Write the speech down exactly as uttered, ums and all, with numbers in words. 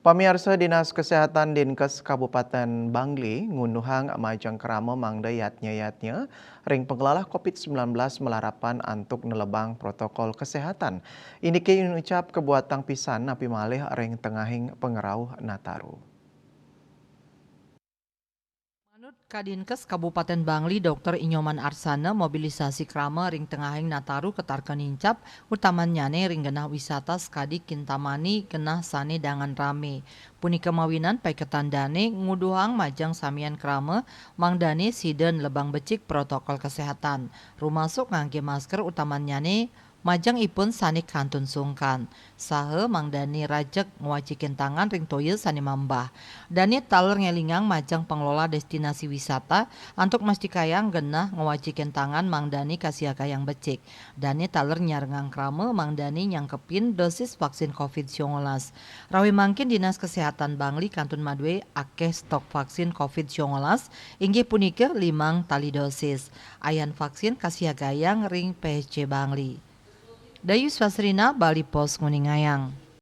Pamiarsa, Dinas Kesehatan Dinkes Kabupaten Bangli ngunduhang majeng krama mangda yatnya-yatnya ring panglalah covid sembilan belas malarapan antuk nelebang protokol kesehatan. Indike inucap kabuatang pisan napi malih ring tengahing pangrauh Nataru. Manut Kadinkes Kabupaten Bangli, Dokter Inyoman Arsana, mobilisasi krama ring tengahing Nataru katarka nincap, utamannyane ring genah wisata sakadi Kintamani, genah sane dangan rame. Punika mawinan paiketan dane nguduhang majeng samian krama mangdane sida nelebang becik protokol kesehatan, rumasuk ngangge masker utamannyane majeng ipun sane kantun sungkan, saha mangdane rajeg ngwacikin tangan ring toya sane mambah. Dane taler ngelingang majeng pengelola destinasi wisata antuk mastikayang genah ngwacikin tangan mangdane kasiagayang becik. Dane taler nyarengang krama mangdane nyangkepin dosis vaksin covid sembilan belas. Rawe mangkin Dinas Kesehatan Bangli kantun madue akeh stok vaksin covid sembilan belas, inggih punika limang tali dosis. Ayan vaksin kasiagayang ring P S C Bangli. Dayus Wasrina, Bali Post nguningayang.